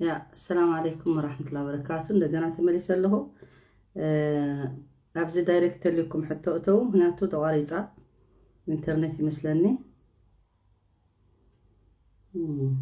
ያ፣ ሰላም ዓለይኩም ወራህመቱላሂ ወበረካቱ። እንደገና ተመሊሰ ኣለኹ። እ፣ ኣብዚ ዳይሬክት ተልኩም ሕቶ እተው፣ ምክንያቱ ተቋሪጻ ኢንተርኔት ይመስለኒ። እም።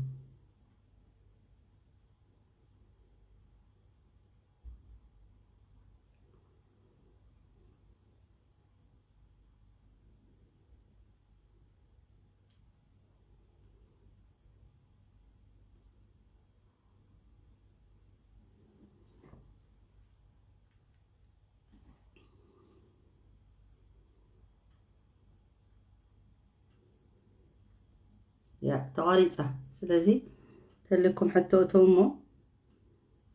ያ፣ ተቋሪጻ። ስለዚ ተልኩም ሕቶ እተው እሞ፣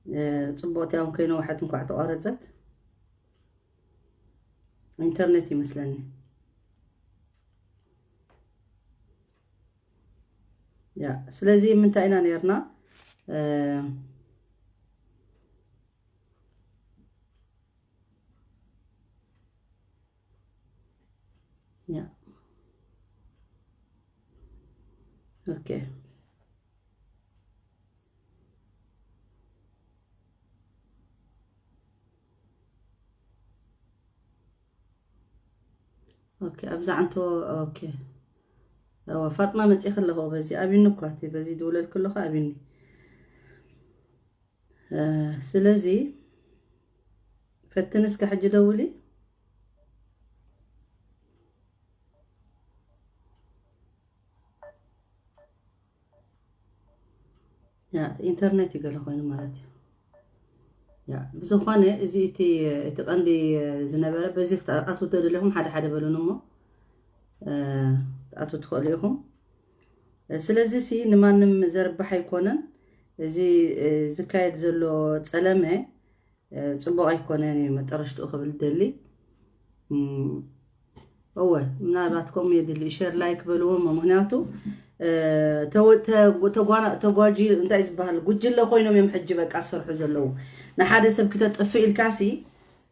እ፣ ጽቡቕቲ እውን ከይነውሐት እንኳዕ ተቋረጸት። ኢንተርኔት ይመስለኒ። ያ፣ ስለዚ ምንታይ ኢና ነርና? እ፣ ያ። ኦኬ። ኦኬ፣ ኣብዛ ዓንቶ፣ ኦኬ። እወ፣ ፋጥማ መጺእ ከለኹ በዚ ኣብኒ እኳ እቲ በዚ ድውለል ከለኹ ኣብኒ። እ፣ ስለዚ ፈትን እስከ ሕጂ ደውሊ። ያ፣ ኢንተርኔት እዩ ገለ ኮይኑ ማለት እዩ። ያ፣ ብዝኾነ እዚ እቲ፣ እቲ ቀንዲ ዝነበረ በዚ ክትኣትዉ ተደሊኹም ሓደ ሓደ በሉን እሞ፣ እ፣ ክትኣትዉ ትኽእሉ ኢኹም። ስለዚ ሲ ንማንም ዘርብሕ ኣይኮነን። እዚ፣ እ፣ ዝካየድ ዘሎ ጸለመ፣ እ፣ ጽቡቕ ኣይኮነን እዩ መጠረሽትኡ ክብል ደሊ። እም፣ እወ፣ ምናልባት ከምኡ የድሊ። ሸር ላይክ በልዎም። ምክንያቱ፣ እ፣ ተወ-፣ ተጓ-፣ ተጓጂ-፣ እንታይ ዝበሃል፣ ጉጅለ ኮይኖም እዮም ሕጂ በቃ ዝሰርሑ ዘለዉ። ንሓደ ሰብ ክተጥፍእ ኢልካሲ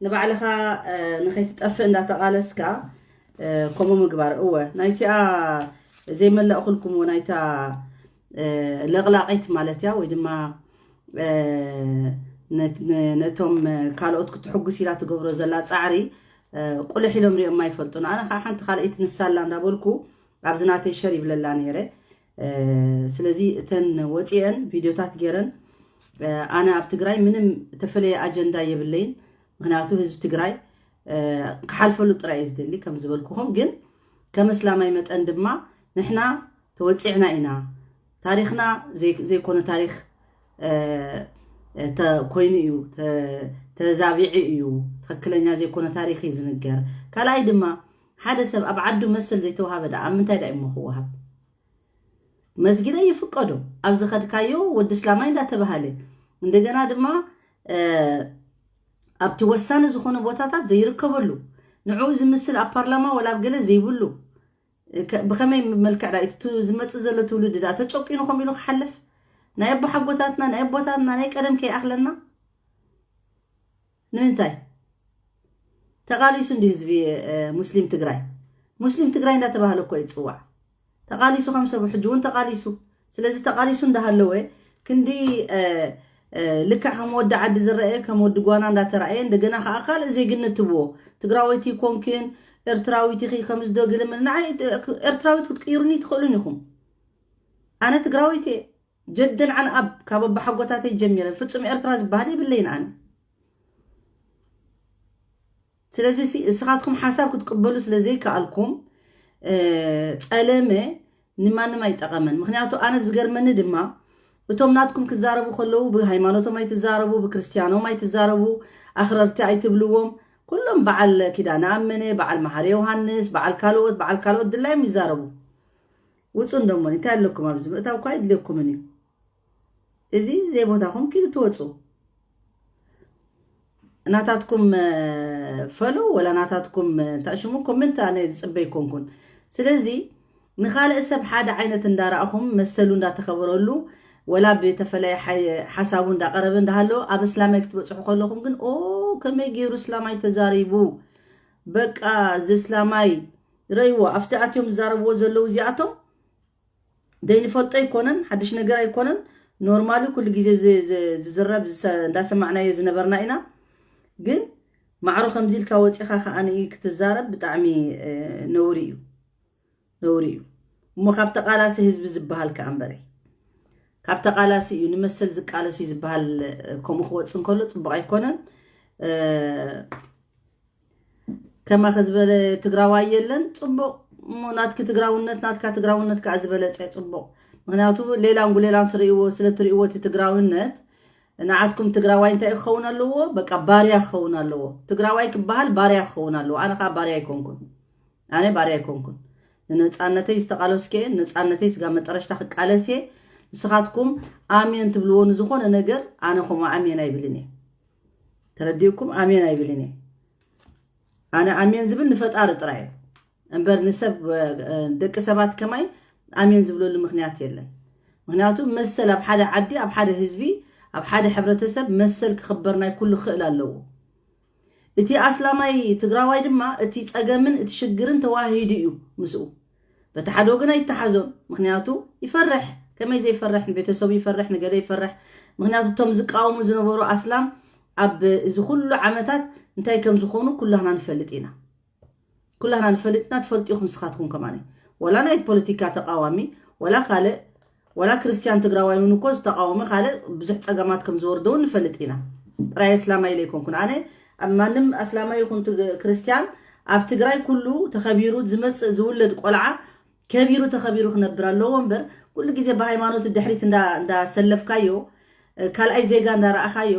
ንባዕልኻ፣ እ፣ ንኸይትጠፍእ እንዳተቓለስካ፣ እ፣ ከምኡ ምግባር። እወ፣ ናይቲኣ ዘይመላእኹልኩም፣ ናይታ፣ እ፣ ለቕላቒት ማለት እያ፣ ወይ ድማ፣ እ፣ ነት-፣ ነ-፣ ነቶም፣ እ፣ ካልኦት ክትሕጉስ ኢላ ትገብሮ ዘላ ጻዕሪ፣ እ፣ ቁልሕ ኢሎም ሪኦም ኣይፈልጡን። ኣነ ከዓ ሓንቲ ካልኣይቲ ንሳላ እንዳበልኩ ኣብዚ ናተይ ሸር ይብለላ ነይረ። እ፣ ስለዚ እተን ወፂአን ቪድዮታት ገይረን፣ እ፣ ኣነ ኣብ ትግራይ ምንም እተፈለየ ኣጀንዳ የብለይን። ምክንያቱ ህዝቢ ትግራይ፣ እ፣ ክሓልፈሉ ጥራይ እዩ ዝደሊ፣ ከም ዝበልኩኹም። ግን ከም እስላማይ መጠን ድማ ንሕና ተወፂዕና ኢና። ታሪኽና ዘይ-፣ ዘይኮነ ታሪኽ፣ እ፣ ተ-፣ ኮይኑ እዩ፣ ተ-፣ ተዛቢዑ እዩ። ትኽክለኛ ዘይኮነ ታሪኽ እዩ ዝንገር። ካልኣይ ድማ ሓደ ሰብ ኣብ ዓዱ መሰል ዘይተዋሃበ ደኣ ኣብ ምንታይ ደኣ እሞ ክወሃብ? መስጊድ ኣይፍቀዶ፣ ኣብ ዝኸድካዮ ወዲ እስላማይ እንዳተባሃለ፣ እንደገና ድማ፣ እ፣ ኣብቲ ወሳኒ ዝኾነ ቦታታት ዘይርከበሉ፣ ንዕኡ ዝምስል ኣብ ፓርላማ ወላ ኣብ ገለ ዘይብሉ፣ ከ-፣ ብኸመይ መልክዕ ዳ እቲ ዝመጽእ ዘሎ ትውልዲ ዳ ተጨቂኑ ከምኡ ኢሉ ክሓልፍ? ናይ ኣቦሓጎታትና፣ ናይ ኣቦታትና ናይ ቀደም ከይኣኽለና? ንምንታይ? ተቓሊሱ እንዲ ህዝቢ፣ እ፣ ሙስሊም ትግራይ። ሙስሊም ትግራይ እንዳተባሃለ እኮ ይጽዋዕ። ተቓሊሱ ከም ሰቡ ሕጂ እውን ተቓሊሱ። ስለዚ ተቓሊሱ እንዳሃለወ ክንዲ፣ እ፣ እ፣ ልክዕ ከም ወዲ ዓዲ ዝረኣየ፣ ከም ወዲ ጓና እንዳተራእየ፣ እንደገና ከዓ ካልእ ዜግነት ትብዎ። ትግራወይቲ ይኮንክን፣ ኤርትራዊት ኢኺ ከም ዝደግልም፣ ንዓይ፣ እ፣ ኤርትራዊት ክትቅይሩኒ ትኽእሉን ኢኹም። ኣነ ትግራወይቲ እየ። ጀደን ዓን ኣብ ካብ ኣቦሓጎታተይ ጀሚረ ፍጹም ኤርትራ ዝበሃል የብለይን ኣነ። ስለዚ ሲ-፣ እስኻትኩም ሓሳብ ክትቅበሉ ስለ ዘይከኣልኩም፣ እ፣ ጸለመ ንማንም ኣይጠቐመን። ምኽንያቱ ኣነ ዝገርመኒ ድማ እቶም ናትኩም ክዛረቡ ከለዉ ብሃይማኖቶም ኣይትዛረቡ፣ ብክርስትያኖም ኣይትዛረቡ፣ ኣኽረርቲ ኣይትብልዎም። ኩሎም በዓል ኪዳነ ኣመነ፣ በዓል መሓሪ ዮሃንስ፣ በዓል ካልኦት፣ በዓል ካልኦት ድላዮም ይዛረቡ። ውጹ እንደሞ እንታይ ኣለኩም ኣብዚ ምእታው እኳ ኣይድልየኩምን እዩ። እዚ ዘይቦታኹም ኪዱ ትወጹ። ናታትኩም፣ እ፣ ፈሎ ወላ ናታትኩም፣ እ፣ እንታይ ሽሙ ኮመንት ኣነ ዝጽበይ ኮንኩን። ስለዚ ንኻልእ ሰብ ሓደ ዓይነት እንዳረኣኹም መሰሉ እንዳተኸበረሉ ወላ ብተፈለየ ሓይ-፣ ሓሳቡ እንዳቐረበ እንዳሃለወ ኣብ እስላማይ ክትበጽሑ ከለኹም ግን ኦ ከመይ ገይሩ እስላማይ ተዛሪቡ በቃ እዚ እስላማይ ረእይዎ ኣብቲ ኣትዮም ዝዛረብዎ ዘለዉ እዚኣቶም ዘይንፈልጦ ኣይኮነን፣ ሓድሽ ነገር ኣይኮነን። ኖርማሊ ኩሉ ግዜ ዝዝረብ እንዳሰማዕናዮ ዝነበርና ኢና። ግን ማዕሮ ከምዚ ኢልካ ወፂኻ ከዓ ክትዛረብ ብጣዕሚ ነውሪ እዩ፣ ነውሪ እዩ። እሞ ካብ ተቃላሲ ህዝቢ ዝበሃል ከዓ እምበረይ፣ ካብ ተቃላሲ እዩ ንመሰል ዝቃለሱ እዩ ዝበሃል። ከምኡ ክወፅ እንከሎ ፅቡቅ ኣይኮነን። ከማኸ ዝበለ ትግራዋይ የለን። ፅቡቅ እሞ ናትኪ ትግራውነት ናትካ ትግራውነት ከዓ ዝበለፀ ፅቡቅ። ምክንያቱ ሌላን ጉሌላን ስርእዎ ስለትርእዎ እቲ ትግራውነት ንዓትኩም ትግራዋይ እንታይ ክኸውን ኣለዎ? በቃ ባርያ ክኸውን ኣለዎ። ትግራዋይ ክበሃል ባርያ ክኸውን ኣለዎ። ኣነ ከዓ ባርያ ኣይኮንኩን። ኣነ ባርያ ኣይኮንኩን። ንነፃነተይ ዝተቃለስኩ እየ። ንነፃነተይ ስጋ መጠረሽታ ክቃለስ እየ። ንስኻትኩም ኣሜን ትብልዎ ንዝኾነ ነገር ኣነ ከምኡ ኣሜን ኣይብልን እየ። ተረዲእኩም ኣሜን ኣይብልን እየ። ኣነ ኣሜን ዝብል ንፈጣሪ ጥራይ እየ እምበር ንሰብ ደቂ ሰባት ከማይ ኣሜን ዝብለሉ ምክንያት የለን። ምክንያቱ መሰል ኣብ ሓደ ዓዲ ኣብ ሓደ ህዝቢ ኣብ ሓደ ሕብረተሰብ መሰል ክኽበር ናይ ኩሉ ክኽእል ኣለዎ። እቲ ኣስላማይ ትግራዋይ ድማ እቲ ፀገምን እቲ ሽግርን ተዋሂዱ እዩ ምስኡ። በቲ ሓደ ወገን ኣይተሓዞን፣ ምክንያቱ ይፈርሕ። ከመይ ዘይፈርሕ? ንቤተሰቡ ይፈርሕ፣ ንገለ ይፈርሕ። ምክንያቱ እቶም ዝቃወሙ ዝነበሩ ኣስላም ኣብ እዚ ኩሉ ዓመታት እንታይ ከም ዝኾኑ ኩላህና ንፈልጥ ኢና። ኩላህና ንፈልጥ ኢና፣ ትፈልጡ ኢኹም ንስኻትኩም ከማኒ። ወላ ናይ ፖለቲካ ተቃዋሚ ወላ ካልእ ወላ ክርስቲያን ትግራዋይ እውን እኮ ዝተቃወመ ካልእ ብዙሕ ፀገማት ከም ዝወርዶ እውን ንፈልጥ ኢና። ጥራይ ኣስላማይ ኢለ ኣይኮንኩን ኣነ። ኣብ ማንም ኣስላማይ ይኹን ትግ- ክርስቲያን ኣብ ትግራይ ኩሉ ተኸቢሩ ዝመፅእ ዝውለድ ቆልዓ ከቢሩ ተኸቢሩ ክነብር ኣለዎ እምበር ኩሉ ግዜ ብሃይማኖት ድሕሪት እንዳ- እንዳሰለፍካዮ ካልኣይ ዜጋ እንዳረኣኻዮ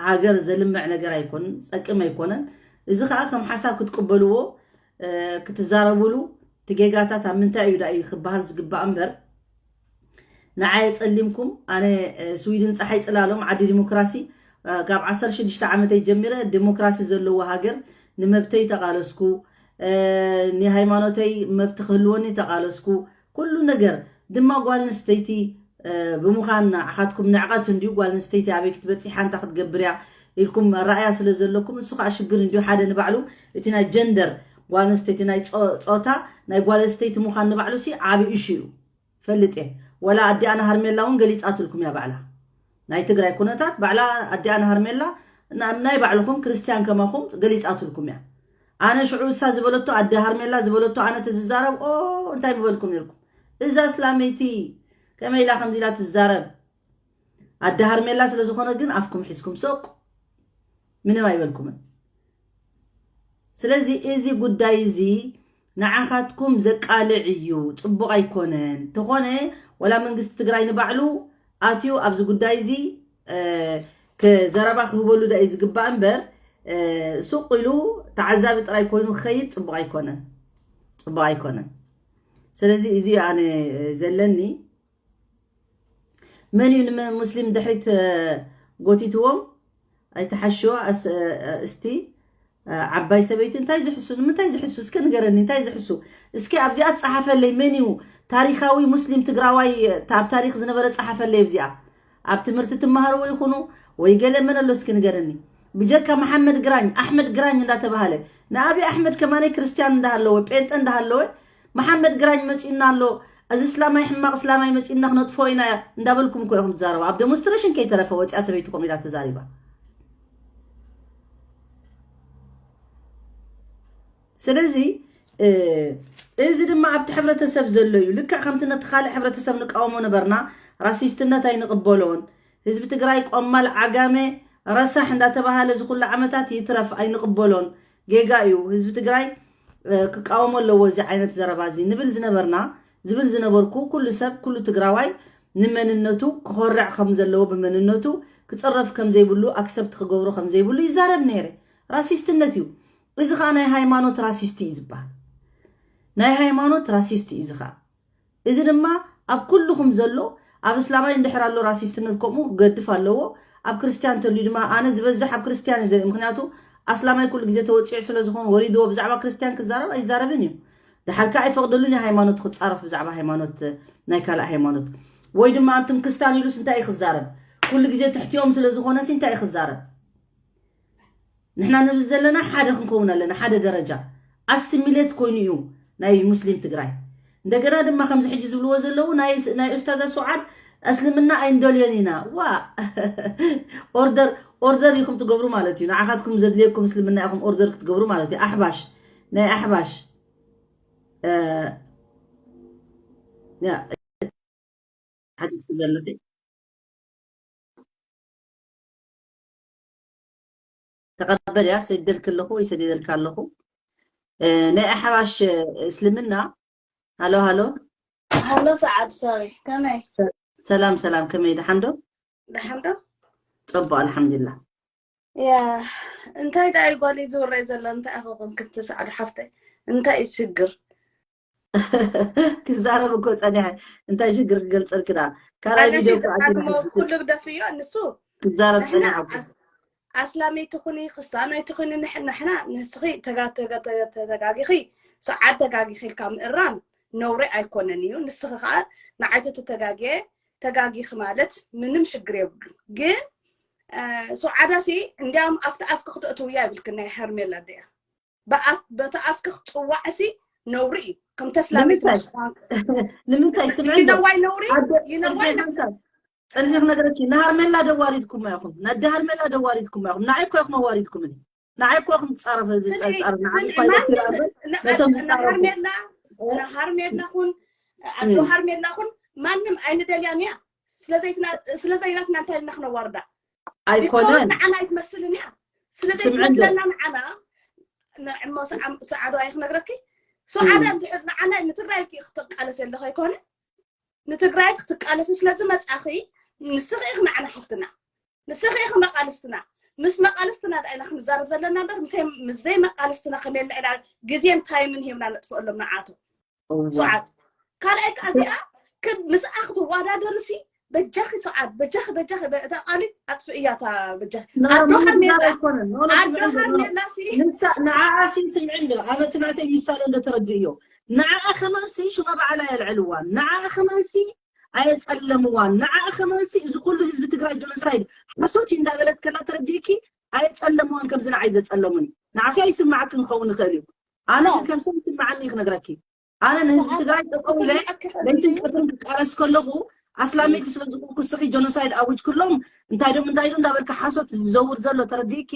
ሃገር ዘልምዕ ነገር ኣይኮንን፣ ፀቅም ኣይኮነን። እዚ ከዓ ከም ሓሳብ ክትቅበልዎ ክትዛረብሉ እቲ ጌጋታት ኣብ ምንታይ እዩ ዳእዩ ክበሃል ዝግባእ እምበር ንዓየ ፀሊምኩም ኣነ ስዊድን ፀሓይ ፅላሎም ዓዲ ዲሞክራሲ ካብ ዓሰርተ ሽዱሽተ ዓመተይ ጀሚረ ዲሞክራሲ ዘለዎ ሃገር ንመብተይ ተቃለስኩ፣ ንሃይማኖተይ መብቲ ክህልወኒ ተቃለስኩ። ኩሉ ነገር ድማ ጓል ኣንስተይቲ ብምዃን ንዓኻትኩም ንዕቐት እንድዩ። ጓል ኣንስተይቲ ኣበይ ክትበፅሕ ሓንታ ክትገብር እያ ኢልኩም ኣረኣያ ስለ ዘለኩም እሱ ከዓ ሽግር እንድዩ። ሓደ ንባዕሉ እቲ ናይ ጀንደር ጓል ኣንስተይቲ ናይ ፆ- ፆታ ናይ ጓል ኣንስተይቲ ምዃን ንባዕሉ ሲ ዓብዪ እሹ እዩ። ፈልጥ እየ ወላ ኣዲኣና ሃርሜላ እውን ገሊፃትልኩም እያ ባዕላ ናይ ትግራይ ኩነታት ባዕላ ኣዲኣና ሃርሜላ ናይ ባዕልኹም ክርስትያን ከማኹም ገሊፃትልኩም እያ። ኣነ ሽዑ እሳ ዝበለቶ ኣዲ ሃርሜላ ዝበለቶ ኣነ ተዝዛረብ ኦ እንታይ ምበልኩም ነርኩም? እዛ እስላመይቲ ከመይ ኢላ ከምዚ ኢላ ትዛረብ? ኣዲ ሃርሜላ ስለ ዝኾነ ግን ኣፍኩም ሒዝኩም ሶቅ ምንም ኣይበልኩምን። ስለዚ እዚ ጉዳይ እዚ ንዓኻትኩም ዘቃልዕ እዩ፣ ፅቡቕ ኣይኮነን። ተኾነ ወላ መንግስቲ ትግራይ ንባዕሉ ኣትዩ ኣብዚ ጉዳይ እዚ ዘረባ ክህበሉ ዳ እዩ ዝግባእ እምበር ሱቕ ኢሉ ተዓዛቢ ጥራይ ኮይኑ ክኸይድ ፅቡቕ ኣይኮነን፣ ፅቡቕ ኣይኮነን። ስለዚ እዚ ኣነ ዘለኒ መን እዩ ንሙስሊም ድሕሪት ጎቲትዎም ኣይተሓሽዋ እስቲ ዓባይ ሰበይቲ እንታይ ዝሕሱ ንምንታይ ዝሕሱ እስከ ንገረኒ እንታይ ዝሕሱ እስከ ኣብዚኣ ትፀሓፈለይ መን እዩ ታሪካዊ ሙስሊም ትግራዋይ ኣብ ታሪክ ዝነበረ ፀሓፈለይ ኣብዚኣ ኣብ ትምህርቲ ትመሃርዎ ይኹኑ ወይ ገለ መን ኣሎ እስኪ ንገረኒ ብጀካ መሓመድ ግራኝ ኣሕመድ ግራኝ እንዳተባሃለ ንኣብይ ኣሕመድ ከማነይ ክርስትያን እንዳሃለወ ጴንጠ እንዳሃለወ መሓመድ ግራኝ መፂኡና ኣሎ እዚ እስላማይ ሕማቕ እስላማይ መፂኡና ክነጥፎ ኢና እንዳበልኩም እኮ ኢኹም ትዛረቡ ኣብ ዴሞንስትሬሽን ከይተረፈ ወፂኣ ሰበይቲ ከምኡ ኢላ ተዛሪባ ስለዚ እዚ ድማ ኣብቲ ሕብረተሰብ ዘሎ እዩ ልክዕ ከምቲ ነቲ ካልእ ሕብረተሰብ ንቃወሞ ነበርና ራሲስትነት ኣይንቕበሎን ህዝቢ ትግራይ ቆማል ዓጋመ ረሳሕ እንዳተባሃለ ዝኩሉ ዓመታት ይትረፍ ኣይንቕበሎን ጌጋ እዩ ህዝቢ ትግራይ ክቃወሞ ኣለዎ እዚ ዓይነት ዘረባ እዚ ንብል ዝነበርና ዝብል ዝነበርኩ ኩሉ ሰብ ኩሉ ትግራዋይ ንመንነቱ ክኾርዕ ከም ዘለዎ ብመንነቱ ክፅረፍ ከም ዘይብሉ ኣክሰብት ክገብሮ ከም ዘይብሉ ይዛረብ ነይረ ራሲስትነት እዩ እዚ ከዓ ናይ ሃይማኖት ራሲስት እዩ ዝበሃል ናይ ሃይማኖት ራሲስት እዩ እዚ ከዓ እዚ ድማ ኣብ ኩልኹም ዘሎ ኣብ እስላማይ እንድሕር ኣሎ ራሲስትነት ከምኡ ክገድፍ ኣለዎ ኣብ ክርስትያን ተልዩ ድማ ኣነ ዝበዝሕ ኣብ ክርስትያን እዩ ዘርኢ ምክንያቱ ኣስላማይ ኩሉ ግዜ ተወፂዑ ስለ ዝኾኑ ወሪድዎ ብዛዕባ ክርስትያን ክዛረብ ኣይዛረብን እዩ ድሓር ከዓ ኣይፈቅደሉን ሃይማኖት ክፃረፍ ብዛዕባ ሃይማኖት ናይ ካልእ ሃይማኖት ወይ ድማ ኣንቱም ክስታን ኢሉስ እንታይ እዩ ክዛረብ ኩሉ ግዜ ትሕትኦም ስለ ዝኾነሲ እንታይ እዩ ክዛረብ ንሕና ንብል ዘለና ሓደ ክንከውን ኣለና ሓደ ደረጃ ኣስሚሌት ኮይኑ እዩ ናይ ሙስሊም ትግራይ እንደገና ድማ ከምዚ ሕጂ ዝብልዎ ዘለዉ ናይ ኡስታዛ ሱዓድ እስልምና ኣይንደልዮን ኢና። ዋ ኦርደር ኦርደር ኢኹም ትገብሩ ማለት እዩ። ንዓኻትኩም ዘድልየኩም እስልምና ኢኹም ኦርደር ክትገብሩ ማለት እዩ። ኣሕባሽ ናይ ኣሕባሽ እ፣ ያ ሓቲትኪ ዘለኺ ተቐበል እያ ሰደልክ ኣለኹ ወይ ሰደደልካ ኣለኹ እ፣ ናይ ኣሕባሽ እስልምና ሃሎ ሃሎ ሃሎ ሰዓድ ሶሪ ከመይ ሰላም ሰላም ከመይ ደሓን ዶ ደሓን ዶ ፅቡቅ ኣልሓምዱላ ያ እንታይ ዳይ ጓል ዝውረይ ዘሎ እንታይ ኣኸኹም ክቲ ሰዓድ ሓፍተይ እንታይ እዩ ሽግር ክዛረብ እኮ ፀኒሐ እንታይ ሽግር ክገልፀልክዳ ካልኣይ ቪድዮ እኮ ኣቲና ሕጂ ኩሉ ግደፍዮ ንሱ ክዛረብ ንሕና ፀኒሐ እኮ ኣስ- ኣስላመይቲ ኩኒ ክስታኖይቲ ኩኒ ንሕ- ንሕና ንስኺ ተጋ- ተጋ- ተጋ- ተጋጊኺ ሰዓድ ተጋጊኺ ኢልካ ምእራም ነውሪ ኣይኮነን እዩ ንስኺ ከዓ ንዓይ ተተጋግየ ተጋጊኺ ማለት ምንም ሽግር የብሉን ግን እ፣ ሰዓዳ ሲ እንዲያውም ኣብቲ ኣፍኪ ክተእትውያ ይብልክን ናይ ሄርሜላ ድያ ብኣፍ በቲ ኣፍኪ ክትፅዋዕ ሲ ነውሪ እዩ ከም ተስላመይቲ ንምንታይ ምስ ኳንክ ንምንታይ ስምዒ you ዶ know why ነውሪ ኣደ you know why ፅንሒ ሓንሳብ ፅንሒ ክነግረኪ ንሃርሜላ ደዋሪድኩማ ኢኹም ነዲ ሃርሜላ ደዋሪድኩማ ኢኹም ንዓይ እኮ ኢኹም ኣዋሪድኩምኒ ንዓይ እኮ ኢኹም ዝፃረፈ ስምዒ ዝፀርፃር ንዓይ ስምዒ እኳ ማንም ይትራበ ነቶም ዝፃረፉ ንሃርሜላ ንሃርሜላ ኹን ኣዶ ሃርሜላ ኹን ማንም ኣይንደልያን እያ ስለዘይትና ስለዘይናትና እንታይ ኢልና ክነዋርዳ because ኣይኮነን ንዓና ኣይትመስልን እያ ስምዒ እንዶ ስለዘይትመስለና ንዓና ንዕሞ ሰዓዶ ኣይክነግረኪ ሰዓዳ እንድሕር ንዓና ንትግራይ ኢልኪ ክትቃለስ ዘለኹ ኣይኮነ ንትግራይ ክትቃለሲ ስለዝመፃኺ ንስኺ ኢኺ ንዓና ሓፍትና ንስኺ ኢኺ መቃልስትና ምስ መቃልስትና ዳ ኢና ክንዛረብ ዘለና እምበር ምስ ምስ ዘይመቃልስትና ከመየልና ኢና ግዜን ታይምን ሂብና ነጥፍአሎም ንዓቶም እዋ ሰዓት ካልኣይ ከዓ እዚኣ ክብ ምስኣ ክትዋዳደርሲ በጃኺ ሰዓት በጃኺ በጃኺ በ- እታ ቃሊ ኣጥፍእያ እታ በጃኺ ኖ ኣዶ ምውዳር ሃርሜላ ኣይኮነን ኖ ኖ ኣዶ ስምዒ እንዶ ኖ ሃርሜላ ሲ ንሳ ንዓኣ ሲ ስምዒ እንዶ ኣነ እቲ ናተይ ምሳሌ እንዶ ተረድእዮ ንዓኣ ከማንሲ ሽማ ባዕላ የልዕልዋን ንዓኣ ከማንሲ ኣየፀለምዋን ንዓኣ ከማንሲ እዚ ኩሉ ህዝቢ ትግራይ ጆኖሳይድ ሓሶት እዩ እንዳበለት ከላ ተረዲእኪ ኣየፀለምዋን ከምዚ ንዓይ ዘፀለሙኒ ንዓኺ ኣይስማዓክን ክኸውን ይኽእል እዩ ኣነ ኖ ግን ከም ሰብ ይስማዓኒ እዩ ክነግረኪ ኣነ ንህዝቢ ሰዓት ትግራይ ጠጠው ኢለ ክስምዓኪ ይኽእል ለይትን እዩ ቀትርን ክቃለስ ከለኹ ኣስላመይቲ ስለ ዝኾንኩ እስኺ ጆኖሳይድ ኣውጅ ክሎም እንታይ ዶም እንታይ ዶ እንዳበልካ ሓሶት ዝዘውር ዘሎ ተረዲእኪ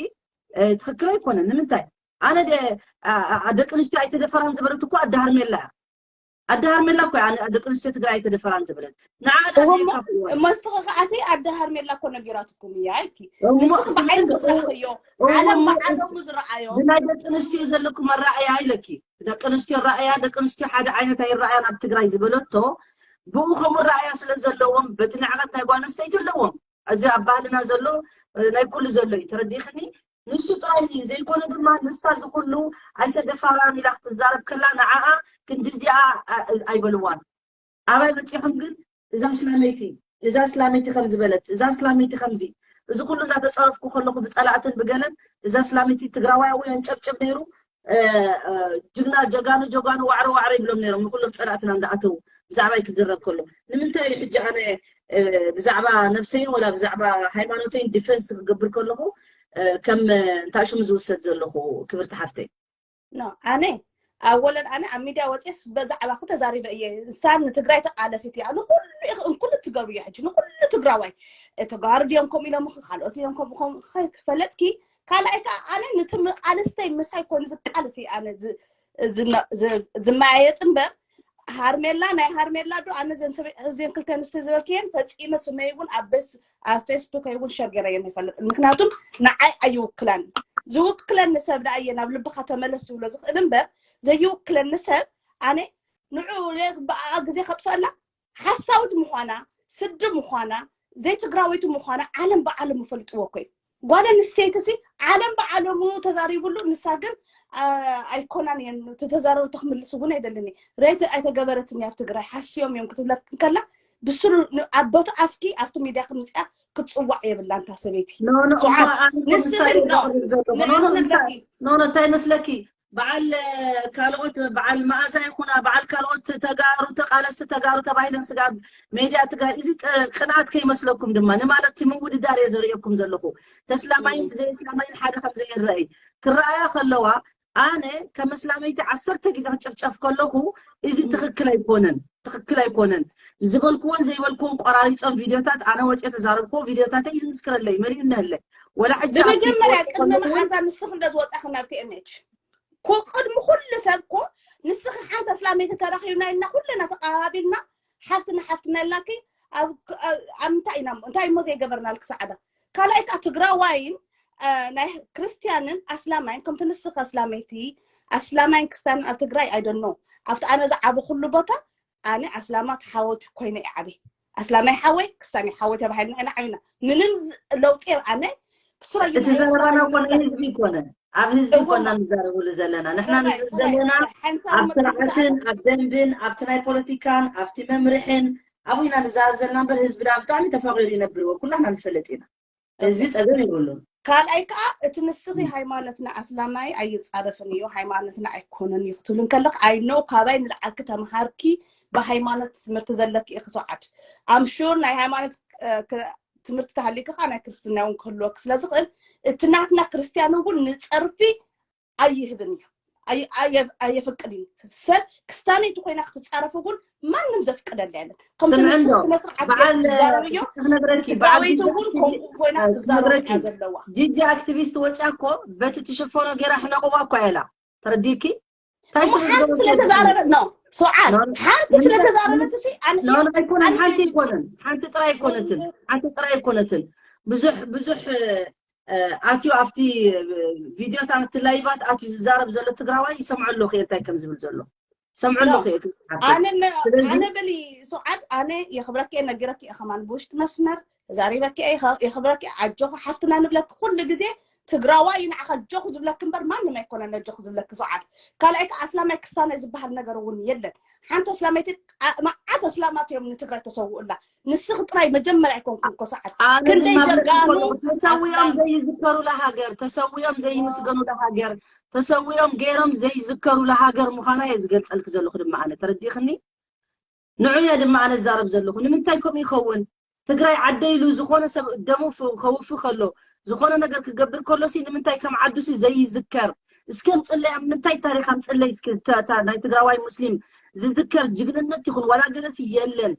እ፣ ትኽክል ኣይኮነን ንምንታይ ኣነ ደ- ኣ- ኣ- ደቂ ኣንስትዮ ኣይተደፈራን ዝበለት እኮ ኣደ ሃርሜላ እያ ኣደ ሃርሜላ እኮ እያ ኣነ ደቂ ኣንስትዮ ትግራይ ኣይተደፈራን ዝበለት ንዓ ዳ እሞ ዘይካፍዋ እሞ ንስኺ ከዓሲ ኣደ ሃርሜላ እኮ ነጊራትኩም እያ ኢልኪ እሞ ንስኺ ብዓይንኺ ስምዕንዶ ዝረኣኽዮ እሞ ዓለም እሞ ብዓለሙ ዝረኣዮ ብናይ ደቂ ኣንስትዮ ዘለኩም ኣረኣእያ ኢለኪ ደቂ ኣንስትዮ ኣረኣእያ ደቂ ኣንስትዮ ሓደ ዓይነት ኣይረኣያን ኣብ ትግራይ ዝበለቶ ብኡ ከምኡ ረኣያ ስለ ዘለዎም በቲ ንዕቐት ናይ ጓል ኣንስተይቲ ኣለዎም እዚ ኣብ ባህልና ዘሎ እ፣ ናይ ኩሉ ዘሎ እዩ ተረዲእክኒ ንሱ ጥራይ እዩ ዘይኮነ ድማ ንሳ ዝኩሉ ኣይተደፋራን ኢላ ክትዛረብ ከላ ንዓኣ ክንዲ እዚኣ ኣ- ኣይበልዋን ኣባይ በፂሖም ግን እዛ እስላመይቲ እዛ እስላመይቲ ከም ዝበለት እዛ እስላመይቲ ከምዚ እዚ ኩሉ እንዳተፀረፍኩ ከለኹ ብፀላእትን ብገለን እዛ እስላመይቲ ትግራዋይ ኣብኡ የንጨብጭብ ነይሩ እ፣ እ፣ ጅግና ጀጋኑ ጀጋኑ ዋዕሮ ዋዕሮ ይብሎም ነይሮም ንኩሎም ፀላእትና እንዳኣተዉ ብዛዕባይ ክዝረብ ከሎ ንምንታይ እዩ ሕጂ ኣነ እ፣ ብዛዕባ ነብሰይን ወላ ብዛዕባ ሃይማኖተይን ዲፈንስ ክገብር ከለኹ እ፣ ከም እንታይ ሽሙ ዝውሰድ ዘለኹ ክብርቲ ሓፍተይ ኖ ኣነ ኣወለን ኣነ ኣብ ሚድያ ወፅስ በዛዕባኺ ተዛሪበ እየ ንሳ ንትግራይ ተቃለሲት እያ ንኩሉ ኢኺ እንኩሉ ትገብርዮ ሕጂ ንኩሉ ትግራዋይ ተጋሩ ድዮም ከምኡ ኢሎምኺ ካልኦት እዮም ከምኡ ከም- ከ- ክፈለጥኪ ካልኣይ ከዓ ኣነ ንቲ መቃልስተይ ምሳይ ኮኑ ዝቃልስ እየ ኣነ ዝ- ዝመ- ዝ- ዝመያየጥ እምበር ሃርሜላ ናይ ሃርሜላ ዶ ኣነ ዘን ሰበ- እዘን ክልተ ኣንስቲ ዝበልክየን ፈፂመ ስመይ እውን ኣብ በስ ኣብ ፌስቡክ እውን ሸር ገይረየን ኣይፈልጥን ምክንያቱም ንዓይ ኣይውክላን ዝውክለኒ ሰብ ደኣ እየ ናብ ልብኻ ተመለስ ዝብሎ ዝኽእል እምበር ዘይውክለኒ ሰብ ኣነ ንዑ ብኣ ግዜ ከጥፈላ ሓሳዊት ምዃና ስዲ ምዃና ዘይትግራወይቲ ምዃና ዓለም ብዓለም ይፈልጥዎ እኮ እዩ ጓል ኣንስተይቲ ሲ ዓለም ብዓለሙ ተዛሪብሉ ንሳ ግን ኣይኮናን እየን ተተዛረበቶ ክምልስ እውን ኣይደልን ሬት ኣይተገበረትን ኣብ ትግራይ ሓስዮም እዮም ክትብለክ ከላ ብስሩ ኣቦቱ ኣፍኪ ኣብቲ ሚድያ ክምፅያ ክትፅዋዕ የብላ እንታ ሰበይቲ ኖኖ ሰዓት እሞ ኣነ እኮ ንስኺ ምሳሌ ኖ ዘቕርብ ዘለኹ ኖኖ ምሳ ንዕኽነትኪ ኖኖ እንታይ መስለኪ በዓል ካልኦት በዓል መኣዛ ይኹና በዓል ካልኦት ተጋሩ ተቃለስቲ ተጋሩ ተባሂለን ስጋብ ሜድያ ትግራይ እዚ ቅ- ቅንኣት ከይመስለኩም ድማ ንማለት እቲ ምውድዳር እየ ዘርእየኩም ዘለኹ ተስላማይን ዘየስላማይን ሓደ ከም ዘይረአይ ክረኣያ ከለዋ ኣነ ከም እስላመይቲ ዓሰርተ ግዜ ክጨፍጨፍ ከለኹ እዚ ትኽክል ኣይኮነን ትኽክል ኣይኮነን። ዝበልክዎን ዘይበልክዎን ቆራሪጾም ቪድዮታት ኣነ ወፅየ ተዛረብክዎ ቪድዮታተይ ይምስክረለይ መሊኡ እነህለ ወላ ሕጂ ኣብቲ ብመጀመርያ ክወፅእ ቅድሚ ከለኹ እውን መዓዛ ንስኽ እንደ ዝወፃኺ ናብ ቲኤምኤች ኮ ቅድሚ ኩሉ ሰብ ኮ ንስኺ ሓንቲ ኣስላመይቲ ተራኺብና ኢልና ኩልና ተቃባቢልና ሓፍትና ሓፍትና ኢልናኪ ኣብ ኣብ- ኣብ እንታይ ኢና እንታይ እሞ ዘይገበርናልኪ ሰዓዳ ካልኣይ ከዓ ትግራዋይን አ፣ ናይ ክርስቲያንን ኣስላማይን ከምቲ ንስኺ ኣስላመይቲ ኣስላማይን ክርስቲያንን ኣብ ትግራይ ኣይደኖ ኣብቲ ኣነ ዝዓበኹሉ ቦታ ኣነ ኣስላማ ተሓወት ኮይነ ይዓቢ ኣስላማይ ሓወይ ክስታን ሓወይ ተባሂልና ኢና ዓብና ምንም ዝ- ለውጢ ኣነ ብስረዩ እቲ ዘረባና እኮ ናይ ህዝቢ ይኮነ ኣብ ህዝቢ ይኮና ንዛረብሉ ዘለና ንሕና ንዛረብ ዘለና ኣብ ስርዓትን ኣብ ደንብን ኣብቲ ናይ ፖለቲካን ኣብቲ መምርሕን ኣብኡ ኢና ንዛረብ ዘለና እምበር ህዝቢ ዳ ብጣዕሚ ተፋቂሩ ይነብርዎ ኩላና ንፈልጥ ኢና ህዝቢ ጸገም ይብሉን ካልኣይ ከዓ እቲ ንስኺ ሃይማኖትና ኣስላማይ ኣይፃረፍን እዩ ሃይማኖትና ኣይኮነን እዩ ክትብልን ከለክ ኣይኖ ካባይ ንልዓልኪ ተምሃርኪ ብሃይማኖት ትምህርቲ ዘለኪ ኢኺ ሰዓድ ኣምሹር ናይ ሃይማኖት ትምህርቲ ተሃሊኪ ከዓ ናይ ክርስትና እውን ክህልወኪ ስለ ዝኽእል እቲ ናትና ክርስትያን እውን ንፀርፊ ኣይህብን እዩ ኣየፍቅድ እዩ ሰብ ክስታነይቲ ኮይና ክትፃረፍ እውን ማንም ዘፍቅደላ የለን ከምቲ ስምዕንዶ ንስስነ ስርዓት በዓል ገይርኪ ትዛረብዮ ክነግረኪ በዓል ትግራወይቲ ጅጅ እውን ኣክቲቪ- ከምኡ ኮይና እ፣ ክትዛረብ ክነግረኪ እያ ዘለዋ ጂጂ ኣክቲቪስት ወፅያ እኮ በቲ ትሽፈኖ ገይራ ሕነቅዋ እኮ እያ ኢላ ተረዲእኪ እንታይ እሞ ስለ ሓንቲ ዝገበርኩ ስለተዛረበት ነው ሰውዓት ኖ፣ ሓንቲ ንምንታይ- ስለተዛረበት ሲ ኣነ ኖ፣ ኖ፣ ኣይኮነን ኣነ ሓንቲ ኣይኮነን ሓንቲ ጥራይ ኣይኮነትን ሓንቲ ጥራይ ኣይኮነትን ብዙሕ ብዙሕ እ፣ ኣትዩ ኣብቲ ቪዲዮታት እቲ ላይቫት ኣትዩ ዝዛረብ ዘሎ ትግራዋይ ይሰምዖ ኣለኹ እየ እንታይ ከም ዝብል ዘሎ ይሰምዖ ኣለኹ እየ ክሓስብ። ኣነ ነ- ስለዚ ኣነ በሊ ሱዓድ ኣነ የኽብረኪ እየ ነጊረኪ እየ ከማን ብውሽጢ መስመር ተዛሪበኪ እየ የኸ- የኽብረኪ እየ ኣጆኹ ሓፍትና ንብለኪ ኩሉ ግዜ ትግራዋይ እዩ ንዓኻ ኣጆኹ ዝብለኪ እምበር ማንም ኣይኮነን ኣጆኹ ዝብለኪ ሱዓድ ካልኣይ ከዓ ኣስላማይ ክስታናይ ዝበሃል ነገር እውን የለን ሓንቲ ኣስላመይቲ ኣ- መዓት ኣስላማት እዮም ንትግራይ ተሰውኡላ ንስኺ ጥራይ መጀመርያ ኣይኮንኩም እኮ ሰዓት ኣነ ክንደይ ድማ ጀጋኑ ተሰዊኦም ዘይዝከሩላ ሃገር ተሰዊኦም ዘይምስገኑላ ሃገር ተሰዊኦም ገይሮም ዘይዝከሩላ ሃገር ምዃና እየ ዝገልፀልኪ ዘለኹ ድማ ኣነ ተረዲእኽኒ ንዑ እየ ድማ ኣነ ዝዛረብ ዘለኹ ንምንታይ ከምኡ ይኸውን ትግራይ ዓደይ ኢሉ ዝኾነ ሰብ ደሙ ከውፊ ከሎ ዝኾነ ነገር ክገብር ከሎ ሲ ንምንታይ ከም ዓዱ ሲ ዘይዝከር እስኪ ኣምፅለይ ኣብ ምንታይ ታሪክ ኣምፅለይ እስኪ ናይ ትግራዋይ ሙስሊም ዝዝከር ጅግንነት ይኹን ዋላ ገለሲ የለን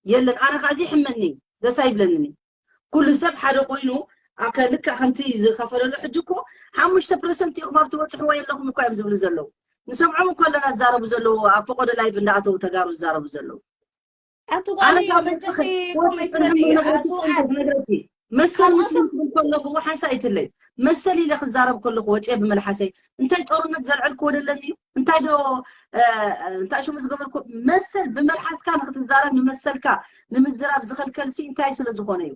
የለን ኣነ ከዓ እዚ ሕመኒ ደስ ኣይብለንን እዩ ኩሉ ሰብ ሓደ ኮይኑ ኣከ ልክዕ ከምቲ ዝኸፈለሉ ሕጂ እኮ ሓሙሽተ ፐርሰንት ኢኹም ኣብ ትበፅሕዎ የለኹም እኳ እዮም ዝብሉ ዘለዉ ንሰምዖም እኮ ኣለና ዝዛረቡ ዘለዉ ኣብ ፈቆዶ ላይቭ እንዳኣተዉ ተጋሩ ዝዛረቡ ዘለዉ ኣነ ካብ ወፅእ ፅንሕ ነግረኪ መሰል ሙስሊም ክብል ከለኹ ሓንሳ ኣይትለይ መሰል ኢለ ክዛረብ ከለኹ ወፅየ ብመልሓሰይ እንታይ ጦርነት ዘልዐልክዎ ደለኒ እዩ እንታይ ዶ እንታይ ሽሙ ዝገበርኩ መሰል ብመልሓስካ ንክትዛረብ ንመሰልካ ንምዝራብ ዝኸልከልሲ እንታይ ስለ ዝኾነ እዩ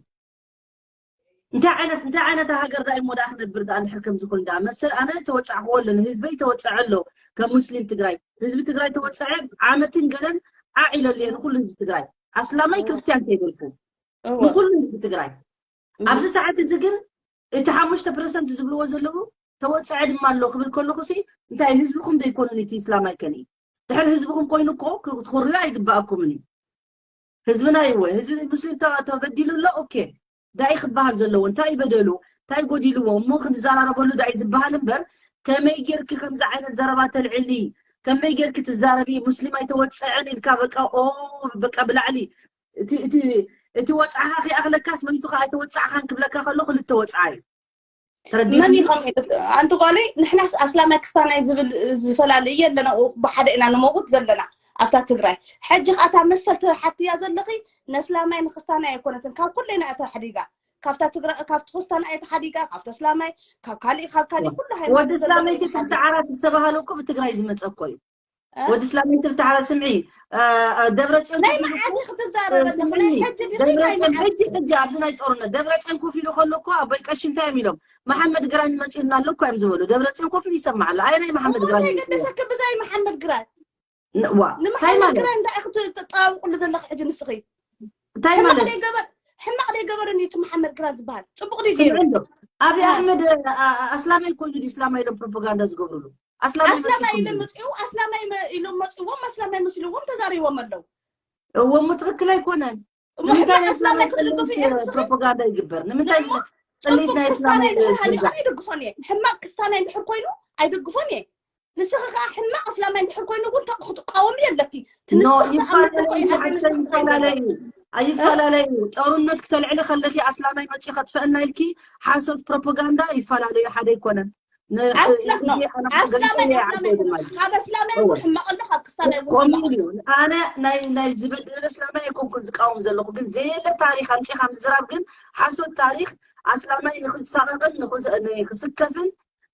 እንታይ ዓይነት እንታይ ዓይነት ሃገር ዳ እሞ ዳ ክነብር ዳ እንድሕር ከም ዝኹን ዳ መሰል ኣነ ተወጻዕክዎ ኣሎ ንህዝበይ ተወጸዐ ኣሎ ከም ሙስሊም ትግራይ ህዝቢ ትግራይ ተወጸዐ ዓመትን ገለን ዓዕ ኢለሉ እየ ንኩሉ ህዝቢ ትግራይ ኣስላማይ ክርስቲያን ከይበልኩ ንኩሉ ህዝቢ ትግራይ ኣብዚ ሰዓት እዚ ግን እቲ ሓሙሽተ ፐርሰንት ዝብልዎ ዘለዉ ተወፀዐ ድማ ኣሎ ክብል ከለኹ ሲ እንታይ ህዝብኹም ዘይኮኑን እቲ እስላማይ ከኒ ድሕር ህዝብኹም ኮይኑ እኮ ክትኽርዮ ኣይግባኣኩምን እዩ ህዝብና ይወ ህዝቢ ሙስሊም ተበዲሉ ኣሎ ኦኬ ዳኢ ክበሃል ዘለዎ እንታይ በደሉ እንታይ ጎዲልዎ እሞ ክንዘራረበሉ ዳኢ ዝበሃል እምበር ከመይ ጌርኪ ከምዚ ዓይነት ዘረባ ተልዕሊ ከመይ ጌርኪ ትዛረቢ ሙስሊም ኣይተወፀዐን ኢልካ በቃ ኦ በቃ ብላዕሊ እቲ እቲ እቲ ወጻኻ ከይኣኽለካስ መሊሱ ከኣ ኣይተወጻእካን ክብለካ ከሎ ክልተ ወጻዓ እዩ። ተረዲእክኒ? መን ኢኹም? ኣንቲ ጓለይ ንሕናስ ኣስላማይ ክስታናይ ዝብል ዝፈላለ የለና፣ ብሓደ ኢና ንመውት ዘለና ኣብታ ትግራይ። ሕጂ ከኣ እታ መሰል ትሓትያ ዘለኺ ነስላማይ ንክስታናይ ኣይኮነትን፣ ካብ ኩለና እያ ተሓዲጋ። ካብታ ትግራ ካብቲ ክስታና እያ ተሓዲጋ፣ ካብቲ ኣስላማይ፣ ካብ ካሊእ ካብ ካሊእ ኩሉ ሃይማኖት ወዲ ስላመይቲ ትብቲ ዓራት ዝተባሃለ እኮ ብትግራይ ዝመፀ እኮ እዩ። ወዲ ስላመይቲ ብታዕላ ስምዒ ደብረፅዮን ናይ መዓዝ ክትዛረበ ስምዒ ደብረፅዮን ሕጂ ሕጂ ኣብዚ ናይ ጦርነት ደብረፅዮን ኮፍ ኢሉ ከሎ እኮ ኣቦይ ቀሺ እንታይ እዮም ኢሎም መሓመድ ግራኝ መፂኡና ኣሎ እኮ እዮም ዝበሉ ደብረፅዮን ኮፍ ኢሉ ይሰማዕ ኣሎ ኣየ ናይ መሓመድ ግራኝ መፂኡ ገደሰክ ብዛይ መሓመድ ግራኝ ዋ እንታይ ማለት ግራኝ እንታይ ክትጠባብቁሉ ዘለክ ሕጂ ንስኺ እንታይ ማለት ገበር ሕማቕ ደይ ገበረን እዩ እቲ መሓመድ ግራኝ ዝበሃል ፅቡቕ ድዩ ገይሩ ስምዕን ዶ ኣብይ ኣሕመድ ኣስላማይ ኮይኑ ድዩ እስላማይ ኢሎም ፕሮፓጋንዳ ዝገብሩሉ ኣስላማይ ኣስላማይ ኢሎም መፅኡ ኣስላማይ ኢሎም መፅዎም ኣስላማይ መስልዎም ተዛሪቦም ኣለዉ እዎ እሞ ትክክል ኣይኮነን ንምንታይ ናይ ኣስላማይ ጸለምቲ ፕሮፓጋንዳ ይግበር ንምንታይ ጸሊት ናይ ኣስላማይ ኣይደግፎን እየ ሕማቅ ክስታናይ እንድሕር ኮይኑ ኣይደግፎን እየ ንስኺ ከዓ ሕማቕ እስላማይ እንድሕር ኮይኑ እውን ተ- ክትቃወሚ ኣለኪ። እቲ ኖ ንስኺ ትኣምኒ እኮ ይፈላለዩ ይኣድን ሓሰን ይፈላለዩ። ኣይፈላለዩ። ጦርነት ክተልዕሊ ከለኺ ኣስላማይ መፂኡ ከጥፈአና ኢልኪ ሓሶት ፕሮፓጋንዳ ይፈላለዩ፣ ሓደ ኣይኮነን። ን- ኣስላ- ኖ፣ እዚ ኣነ ኣስላማይ ክገልፀዮ ኣስላማይ ይዓደጉ ማለት ካብ ኣስላማይ እወ። እውን ሕማቕ ኣሎ፣ ካብ ክስታናይ እውን ከምኡ ሕማቕ ኢሉ ኣነ ናይ ናይ ዝበደለ እስላማይ ኣይኮንኩን ዝቃወም ዘለኹ፣ ግን ዘየለ ታሪክ ኣምፂኻ ምዝራብ ግን ሓሶት ታሪክ ኣስላማይ ንክሳቐቕን ንክስ- ንክስከፍን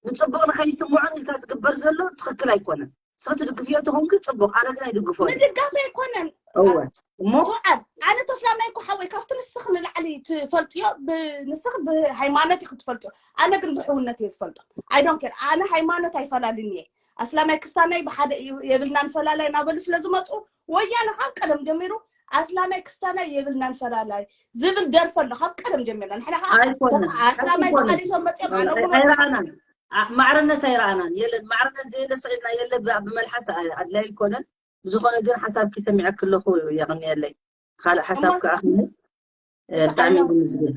ንፅቡቕ ንከይስምዖን ኢልካ ዝግበር ዘሎ ትኽክል ኣይኮነን። ንስኺ ትድግፍዮ ተኾንኪ ፅቡቕ፣ ኣነ ግን ኣይድግፎን። ምድጋፍ ኣይኮነን። እወ እሞ ሱዓድ ኣነ ተስላማይ እኮ ሓወይ ካብቲ ንስኽ ንላዕሊ ትፈልጥዮ ብ- ንስኽ ብሃይማኖት ኢኺ ትፈልጥዮ። ኣነ ግን ብሕውነት እየ ዝፈልጦ። I don't care። ኣነ ሃይማኖት ኣይፈላልን እየ። ኣስላማይ ክስታናይ ብሓደ እዩ የብልናን ፈላላይ እናበሉ ስለ ዝመፁ ወያነ ካብ ቀደም ጀሚሩ ኣስላማይ ክስታናይ የብልናን ፈላላይ ዝብል ደርፊ ኣሎ ካብ ቀደም ጀሚርና። ንሕና ከዓ ኣይኮነን ኣስላማይ ኣይኮነን ተቃሊሶም መፅኦም ኣነ እውን ኣይረኣናን። ኣ- ማዕርነት ኣይረኣናን። የለን፣ ማዕርነት ዘየለ ስቕ ኢልና የለ ብ- ብመልሓስ ኣ- ኣድላይ ኣይኮነን። ብዝኾነ ግን ሓሳብኪ ሰሚዐኪ ኣለኹ፣ የቐንየለይ። ካልእ ሓሳብ እሞ ከኣ ኸ ብጣዕሚ ሰዓዶ ዝምስገን።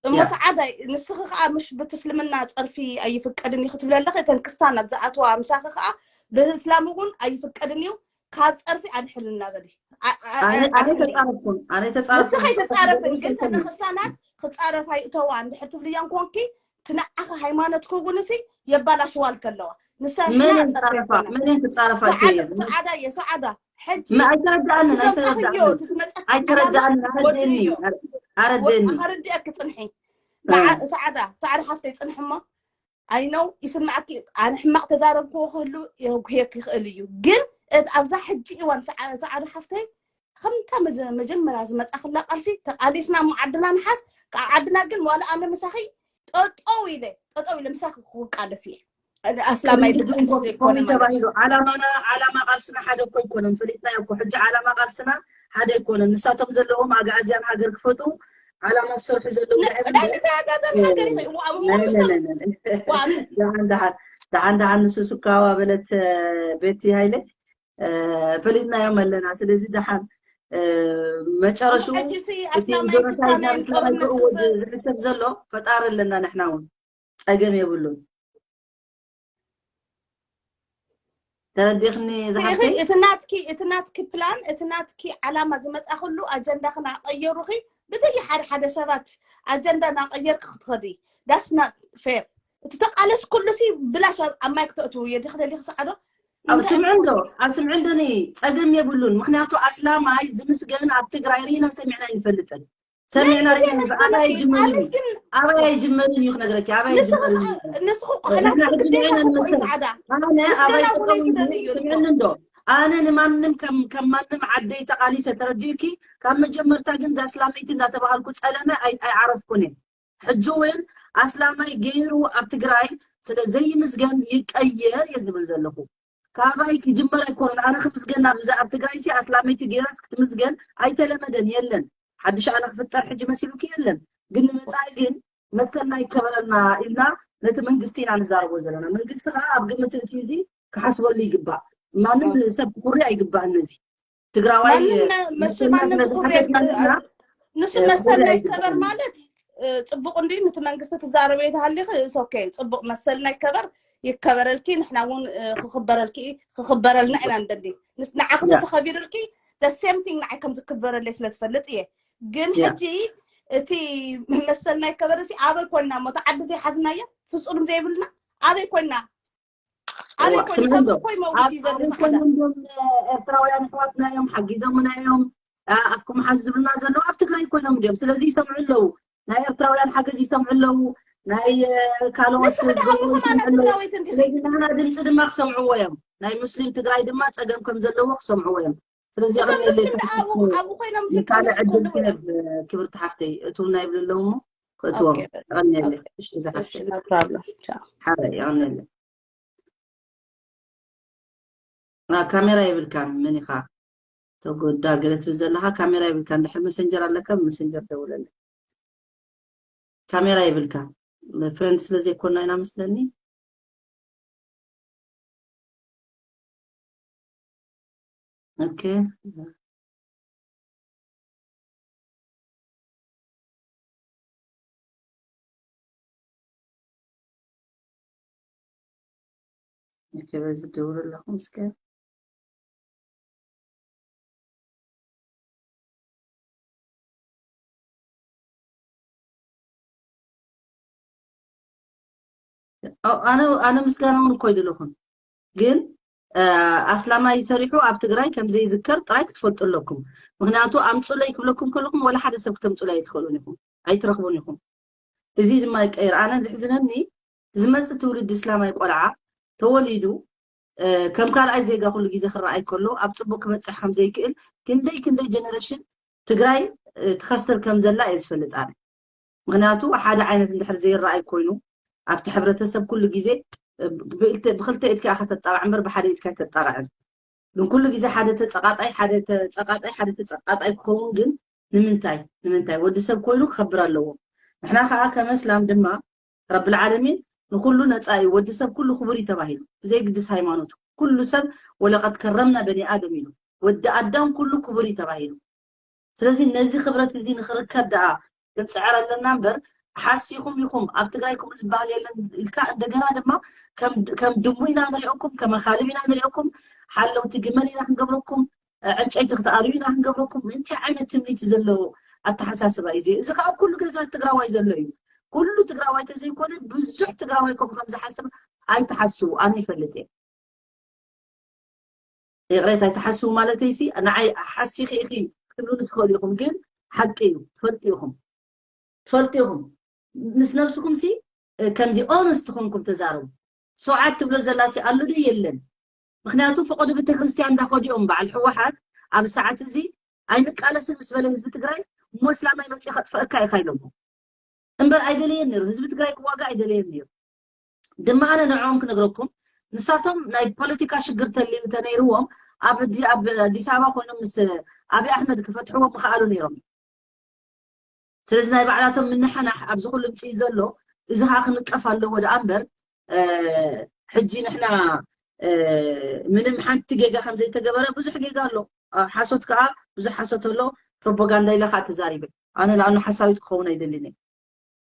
እሞ ያ ሰዓዳይ ንስኺ ከዓ ምሽ ብትስልምና ፀርፊ ኣይፍቀድን እዩ ክትብሊ ኣለኺ። እተን ክስታናት ዝኣትዋ ምሳኺ ከዓ ብእስላም እውን ኣይፍቀድን እዩ። ካብ ፀርፊ ኣድሕልና በሊ። ኣ- ኣ- ኣነ ኣ- ኣነ ኣድሕኒ። ተጻረፍኩን ኣነ ተጻረፍኩን ንስኺ ንስኺ ኣይትፃረፍን፣ ትገርምሽ ግን እተን ኣይኮነን። ክስታናት ክፃረፍ ኣይእተዋ እንድሕር ትብልያን ኮንኪ ትንዓኺ ሃይማኖትኪ እውን ሲ የባላሽዋ ኣለዋ። ንሳ መን ንሕና እየን ክጻረፋ ፀርፊ መን እየን ክጻረፋ ሰዓዳ ትየን ሰዓዳ እየ ሰዓዳ ሕጂ ኣይተረዳእንን እቲ ዘምጻኽዮ ኣይተረዳእንን እቲ ዝመጸ ኣይተረዳእንን ኣረደኒ ኣረደኒ ኣረድእኪ ጽንሒ ንዓ ሰዓዳ ሰዓዳ ሓፍተይ ጽንሕሞ ኣይነው ይስማዕኪ ኣነ ሕማቕ ተዛረብክዎ ክህሉ የጉህየክ ይኽእል እዩ ግን እቲ ኣብዛ ሕጂ እዋን ሰዓ- ሰዓዳ ሓፍተይ ከምታ መጀ- መጀመርያ ዝመጻ ክላ ቃልሲ ተቃሊስና እሞ ዓድና ንሓዝ ካብ ዓድና ግን ዋላ ኣነ ምሳኺ ጠጠው ኢለ ጠጠው ኢለ ምሳኺ ክቃለስ እየ ኣስላማይ ብጣዕሚ ዘይኮነ ኮሚ ማለት ተባሂሉ ዓላማና ዓላማ ቃልስና ሓደ እኮ ኣይኮነን ፈሊጥናዮ እኮ ሕጂ ዓላማ ቃልስና ሓደ ኣይኮነን ንሳቶም ዘለዎም ኣግኣዝያን ሃገር ክፈጥሩ ዓላማ ዝሰርሑ ዘለዉ ልዕሊ ደሓን ደሓን ደሓን ንስስካዋ በለት ቤቲ ሃይለ ፈሊጥናዮም ኣለና ስለዚ ደሓን መጨረሹ እቲ ጆኖሳይድ ናብ እስላማይ ክእወጅ ዝሕሰብ ዘሎ ፈጣሪ ኣለና ንሕና እውን ፀገም የብሉን ተረዲኽኒ ዝሓፍተይ እቲ ናትኪ እቲ ናትኪ ፕላን እቲ ናትኪ ዓላማ ዝመፃ ኩሉ ኣጀንዳ ክናቀየሩኺ ብዘይ ሓደ ሓደ ሰባት ኣጀንዳ ናቀየርክ ክትኸዲ that's not fair እቲ ተቃለስ ኩሉ ሲ ብላሽ ኣብ ማይ ክተእትው እየ ዲክ ደሊክ ሰዓዶ ኣብ ስምዕን ዶ ኣብ ስምዕን ዶ ጸገም የብሉን ምክንያቱ ኣስላማይ ዝምስገን ኣብ ትግራይ ርኢና ሰሚዕና ይፈልጥን ሰሚዕና ርኢና ኣበይ ጅመርን ኣበይ ጅመርን እዩ ክነግረኪ ኣበይ ጅመርን ንስኹ ንስኹ ሕጂ ንዕና ንመሰል ኣነ ኣበይ ጠጠው ስምዕኒ እንዶ ኣነ ንማንም ከም ከም ማንም ዓደይ ተቃሊሰ ተረዲእኪ ካብ መጀመርታ ግን ዛስላመይቲ እንዳተባሃልኩ ጸለመ ኣይዓረፍኩን እየ ሕጂ እውን ኣስላማይ ገይሩ ኣብ ትግራይ ስለ ዘይምስገን ይቀየር እየ ዝብል ዘለኹ ካባይ ክጅመር ኣይኮነን ኣነ ክምስገና ብዛ ኣብ ትግራይ ሲ ኣስላመይቲ ገይራስ ክትምስገን ኣይተለመደን የለን ሓድሽ ኣነ ክፍጠር ሕጂ መሲሉኪ የለን ግን ንምፃእ ግን መሰልና ይከበረልና ኢልና ነቲ መንግስቲ ኢና ንዛረቦ ዘለና መንግስቲ ከዓ ኣብ ግምት እትዩ እዚ ክሓስበሉ ይግባእ ማንም ሰብ ክኩሪ ኣይግባእን ነዚ ትግራዋይ መሰልና ስለ ዝሓተትና ንሕና ንሱ መሰልና ይከበር ማለት ፅቡቅ እንዲ ነቲ መንግስቲ ትዛረበ ይተሃሊኺ ሶኬ ፅቡቅ መሰልና ይከበር ይከበረልኪ ንሕና እውን ክክበረልኪ ክክበረልና ኢና ንደሊ ንዓኺ ተተኸቢርልኪ the same thing ንዓይ ከም ዝክበረለይ ስለ ትፈልጥ እየ ግን ሕጂ እቲ መሰልና ይከበር ሲ ኣበይ ኮይና እሞ እቲ ዓዲ ዘይሓዝናዮ ፍፁም ዘይብልና ኣበይ ኮይና ኣበይ ኮይኑ ሰብ እኮ ይመውት እዩ ዘሎ ሰዓዳ ኮይኖም ዶም ኤርትራውያን ኣሕዋትና እዮም ሓጊዞምና እዮም ኣፍኩም ሓዙ ዝብልና ዘለዉ ኣብ ትግራይ ኮይኖም እንዲዮም ስለዚ ይሰምዑ ኣለዉ ናይ ኤርትራውያን ሓገዝ ይሰምዑ ኣለዉ ናይ ካልኦት ስለዚ ናህና ድምፂ ድማ ክሰምዕዎ እዮም ናይ ሙስሊም ትግራይ ድማ ፀገም ከም ዘለዎ ክሰምዕዎ እዮም ስለዚ ኣብኡ ኮይኖም ካልእ ዕድል ክህብ ክብርቲ ሓፍተይ እቱ ናይ ይብሉ ኣለዉ እሞ ክእትዎም የቐንየለ እሺ ዝሓፍተይ ሓበይ የቐንየለ ካሜራ የብልካን መን ኢኻ ተጎዳ ገለ ትብል ዘለኻ ካሜራ የብልካን ድሕር መሰንጀር ኣለካ ብመሰንጀር ደውለለ ካሜራ የብልካ ፍሬንድ ስለ ዘይኮና ኢና መስለኒ ኦኬ ኦኬ፣ በዚ ደውል ኣለኹም እስከ። ኣነ ኣነ ምስጋና እውን እኮ ይደለኹም፣ ግን ኣስላማይ ሰሪሑ ኣብ ትግራይ ከም ዘይዝከር ጥራይ ክትፈልጡ ኣለኩም። ምክንያቱ ኣምፁለይ ክብለኩም ከለኹም ወላ ሓደ ሰብ ክተምፁለይ ኣይትኽእሉን ኢኹም፣ ኣይትረኽቡን ኢኹም። እዚ ድማ ይቀየር። ኣነ ዝሕዝነኒ ዝመፅእ ትውልዲ እስላማይ ቆልዓ ተወሊዱ ከም ካልኣይ ዜጋ ኩሉ ግዜ ክረኣይ ከሎ ኣብ ፅቡቅ ክበፅሕ ከም ዘይክእል ክንደይ ክንደይ ጀነሬሽን ትግራይ ትኸስር ከም ዘላ እየ ዝፈልጥ ኣነ። ምክንያቱ ሓደ ዓይነት እንድሕር ዘይረኣይ ኮይኑ ኣብቲ ሕብረተሰብ ኩሉ ግዜ ብክልተ ኢድካ ኢካ ተጣባዕ እምበር ብሓደ ኢድካ ተጣባዕን። ግን ኩሉ ግዜ ሓደ ተፀቃጣይ ሓደ ተፀቃጣይ ሓደ ተፀቃጣይ ክኸውን ግን ንምንታይ ንምንታይ ወዲ ሰብ ኮይኑ ክኸብር ኣለዎ። ንሕና ከዓ ከመስላም ድማ ረብል ዓለሚን ንኩሉ ነፃ እዩ። ወዲ ሰብ ኩሉ ክቡር እዩ ተባሂሉ ብዘይግድስ ሃይማኖቱ። ኩሉ ሰብ ወለቀድ ከረምና በኒ ኣደም ኢሉ ወዲ ኣዳም ኩሉ ክቡር እዩ ተባሂሉ። ስለዚ ነዚ ክብረት እዚ ንክርከብ ደኣ ክንፅዕር ኣለና እምበር ሓሲኹም ኢኹም ኣብ ትግራይ ከምኡ ዝበሃል የለን ኢልካ እንደገና ድማ ከም ድሙ ኢና ንሪኦኩም፣ ከም ኣኻልብ ኢና ንሪኦኩም፣ ሓለውቲ ግመል ኢና ክንገብረኩም፣ ዕንጨይቲ ክትኣርዩ ኢና ክንገብረኩም። እንታይ ዓይነት ትምኒት ዘለዎ ኣተሓሳስባ እዩ እዚ? እዚ ከዓ ኩሉ ገዛ ትግራዋይ ዘሎ እዩ። ኩሉ ትግራዋይ ተዘይኮነ ብዙሕ ትግራዋይ ከምኡ ከም ዝሓስብ ኣይትሓስቡ። ኣነ ይፈልጥ እየ። ይቕሬታ ኣይትሓስቡ ማለተይ ሲ ንዓይ ሓሲኺ ኢኺ ክትብሉኒ ትኽእሉ ኢኹም፣ ግን ሓቂ እዩ። ትፈልጡ ኢኹም ትፈልጡ ኢኹም። ምስ ነብስኹም ሲ ከምዚ ኦነስት ትኾንኩም ተዛረቡ። ሰውዓት ትብሎ ዘላ ሲ ኣሎ ዶ የለን? ምክንያቱ ፈቐዶ ቤተክርስትያን እንዳኸዱ እዮም በዓል ህወሓት ኣብ ሰዓት እዚ ኣይንቃለስን ምስ በለ ህዝቢ ትግራይ እሞ እስላማይ መፂኡ ከጥፈእካ ኢኻ ኢሎሞ። እምበር ኣይደለየን ነይሩ። ህዝቢ ትግራይ ክዋጋ ኣይደለየን ነይሩ። ድማ ኣነ ንዕኦም ክነግረኩም ንሳቶም ናይ ፖለቲካ ሽግር ተልዩ ተነይርዎም ኣብ ኣዲስ ኣበባ ኮይኖም ምስ ኣብይ ኣሕመድ ክፈትሕዎ ምኽኣሉ ነይሮም። ስለዚ ናይ ባዕላቶም ምንሕናሕ ኣብዚ ኩሉ ምፅኢ ዘሎ እዚ ከዓ ክንቀፍ ኣለዎ ደኣ እምበር ሕጂ ንሕና ምንም ሓንቲ ጌጋ ከም ዘይተገበረ ብዙሕ ጌጋ ኣሎ። ሓሶት ከዓ ብዙሕ ሓሶት ኣሎ። ፕሮፓጋንዳ ኢለ ከዓ ተዛሪበ ኣነ ንኣኑ ሓሳዊት ክኸውን ኣይደልን።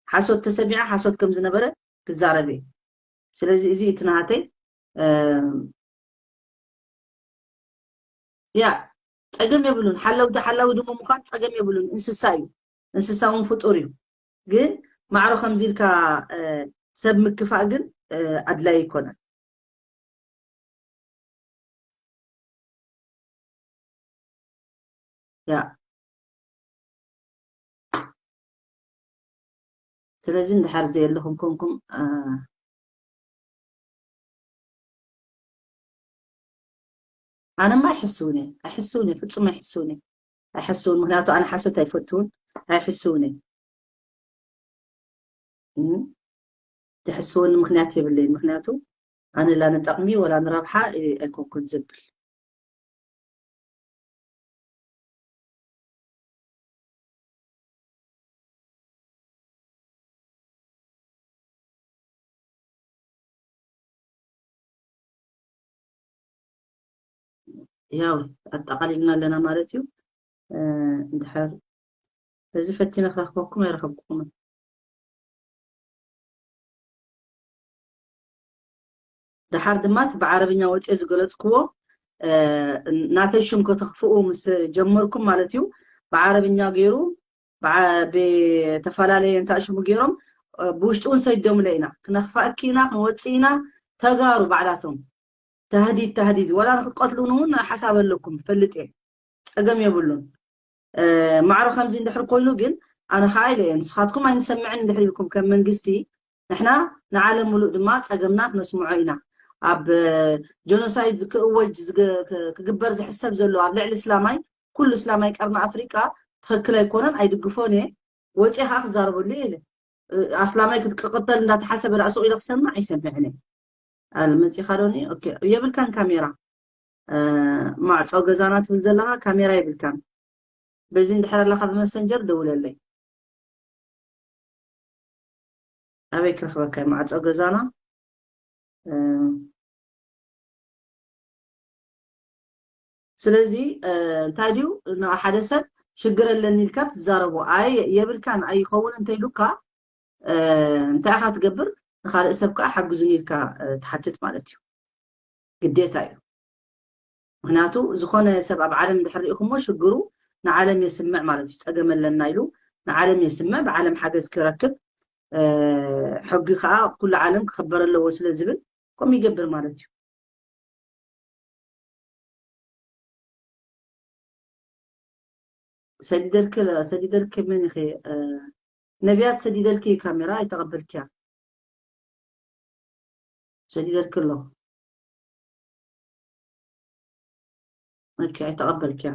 ሓሶት ተሰሚዐ ሓሶት ከም ዝነበረ ክዛረብ እየ። ስለዚ እዚ እቲ ናሃተይ ያ ፀገም የብሉን። ሓለውቲ ሓላዊ ድሙ ምኳን ፀገም የብሉን። እንስሳ እዩ፣ እንስሳ እውን ፍጡር እዩ። ግን ማዕሮ ከምዚ ኢልካ ሰብ ምክፋእ ግን ኣድላይ ኣይኮነን። ያ ስለዚ እንድሓር ዘየለኹም ኮንኩም ኣነማ ኣይሕስውን እየ ኣይሕስውን እየ ፍፁም ኣይሕስውን እየ ኣይሕስውን ምክንያቱ ኣነ ሓሶት ኣይፈትውን ኣይሕስውን እየ ዝሕስወኒ ምክንያት የብለይን ምክንያቱ ኣነ ላ ንጠቕሚ ወላ ንረብሓ ኣይኮንኩን ዝብል ያው ኣጠቓሊልና ኣለና ማለት እዩ። እንድሕር በዚ ፈቲነ ክረኽበኩም ኣይረኸብኩምን። ደሓር ድማ እቲ ብዓረብኛ ወፅየ ዝገለፅክዎ ናተይ ሽም ከተኽፍኡ ምስ ጀመርኩም ማለት እዩ ብዓረብኛ ገይሩ ብተፈላለየ እንታይ ሽሙ ገይሮም ብውሽጢ እውን ሰይዶምለ ኢና ክነኽፋእኪ ኢና ክንወፅእ ኢና ተጋሩ ባዕላቶም ተህዲድ ተህዲድ ወላ ንክቀትሉን እውን ሓሳብ ኣለኩም ፈልጥ እየ ፀገም የብሉን ማዕሮ ከምዚ እንድሕር ኮይኑ ግን ኣነ ከዓ ኢለ እየ ንስኻትኩም ኣይንሰምዕን እንድሕር ኢልኩም ከም መንግስቲ ንሕና ንዓለም ሙሉእ ድማ ፀገምና ክነስምዖ ኢና ኣብ ጀኖሳይድ ክእወጅ ክግበር ዝሕሰብ ዘሎ ኣብ ልዕሊ እስላማይ ኩሉ እስላማይ ቀርኒ ኣፍሪቃ ትኽክል ኣይኮነን ኣይድግፎን እየ ወፂ ከዓ ክዛረበሉ እየ ኢለ ኣስላማይ ክትቅቅተል እንዳተሓሰበ ዳኣ ሱቅ ኢለ ክሰምዕ ኣይሰምዕን እየ ኣል መፂኻ ዶኒ ኦኬ የብልካን ካሜራ ማዕፆ ገዛና ትብል ዘለካ ካሜራ የብልካን በዚ እንድሕር ኣለካ ብመሰንጀር ደውለለይ ኣበይ ክረክበካ ማዕፆ ገዛና ስለዚ እንታይ ድዩ ሓደ ሰብ ሽግር ኣለኒ ኢልካ ትዛረቦ ኣይ የብልካን ኣይኸውን እንተኢሉካ እንታይ ኢኻ ትገብር ንካልእ ሰብ ከዓ ሓግዙን ኢልካ ትሓትት ማለት እዩ ግዴታ እዩ። ምክንያቱ ዝኾነ ሰብ ኣብ ዓለም እንድሕር ሪኢኹሞ ሽግሩ ንዓለም የስምዕ ማለት እዩ። ጸገም ኣለና ኢሉ ንዓለም የስምዕ፣ ብዓለም ሓገዝ ክረክብ፣ ሕጊ ከዓ ኩሉ ዓለም ክኽበር ኣለዎ ስለ ዝብል ከምኡ ይገብር ማለት እዩ። ሰዲደልኪ ሰዲደልኪ ምን ኢኺ? ነቢያት ሰዲደልኪ ካሜራ ኣይተቐበልኪያ። ሰዲደልኪ ኣለኹ። ኦኬ ኣይተቐበልኪያ።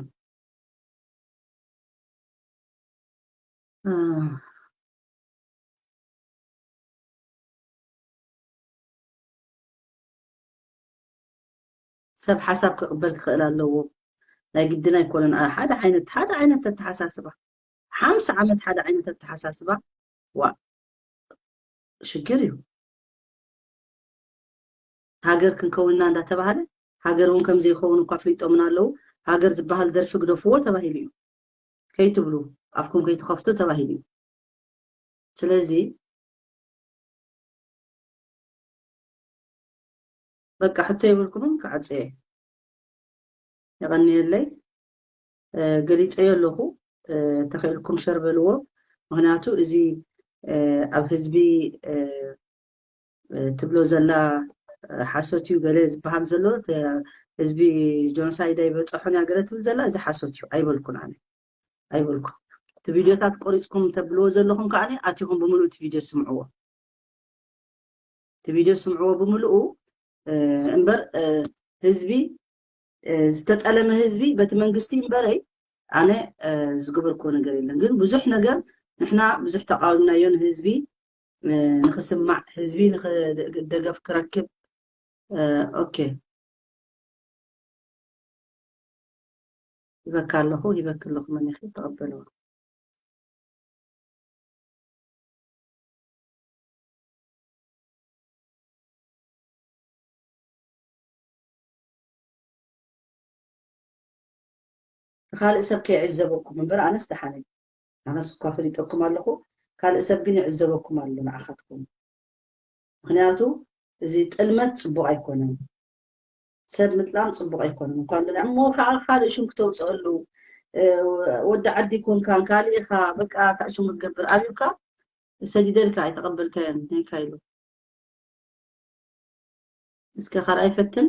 ሰብ ሓሳብ ክቕበል ክኽእል ኣለዎ። ናይ ግድን ኣይኮነን ሓደ ዓይነት ሓደ ዓይነት ኣተሓሳስባ ሓምሳ ዓመት ሓደ ዓይነት ኣተሓሳስባ ዋ ሽግር እዩ። ሃገር ክንከውንና እንዳተባሃለ ሃገር እውን ከምዘይኸውን እኳ ፍሊጦምን ኣለዉ። ሃገር ዝበሃል ደርፊ ግደፍዎ ተባሂሉ እዩ። ከይትብሉ ኣፍኩም ከይትኸፍቱ ተባሂሉ እዩ። ስለዚ በቃ ሕቶ የብልኩምን ክዓጽየ የቐንየለይ። ገሊፀዮ ኣለኹ። ተኽእልኩም ሸር በልዎ። ምክንያቱ እዚ ኣብ ህዝቢ ትብሎ ዘላ ሓሶት እዩ ገለ ዝበሃል ዘሎ ህዝቢ ጆኖሳይድ ኣይበፀሖን እያ ገለ ትብል ዘላ እዚ ሓሶት እዩ ኣይበልኩን ኣነ ኣይበልኩን። እቲ ቪድዮታት ቆሪፅኩም ተብልዎ ዘለኹም ከዓ ኣቲኹም ብምሉእ እቲ ቪድዮ ስምዕዎ። እቲ ቪድዮ ስምዕዎ ብምልኡ እምበር ህዝቢ ዝተጠለመ ህዝቢ በቲ መንግስቲ እምበረይ ኣነ ዝገበርክዎ ነገር የለን። ግን ብዙሕ ነገር ንሕና ብዙሕ ተቃዊምናዮ ንህዝቢ ንክስማዕ ህዝቢ ደገፍ ክረክብ ኦኬ ሂበካ ኣለኹ ሂበክ ኣለኹ መን ኢኺ ተቐበልዋ። ንኻልእ ሰብ ከይዕዘበኩም እምበር ኣነስ ደሓነይ ኣነስ እኳ ፈሊጠኩም ኣለኹ ካልእ ሰብ ግን ይዕዘበኩም ኣሎ ንዓኻትኩም ምክንያቱ እዚ ጥልመት ፅቡቅ ኣይኮነን ሰብ ምጥላም ፅቡቅ ኣይኮነን እኳ እሞ ከዓ ካልእ ሽም ክተውፅአሉ ወዲ ዓዲ ኮንካ ካልእ ኢኻ በቃ ታእ ሽም ክትገብር ኣብዩካ ሰዲደልካ ኣይተቐበልካዮን ነይካ ኢሉ እስከ ካልኣይ ፈትን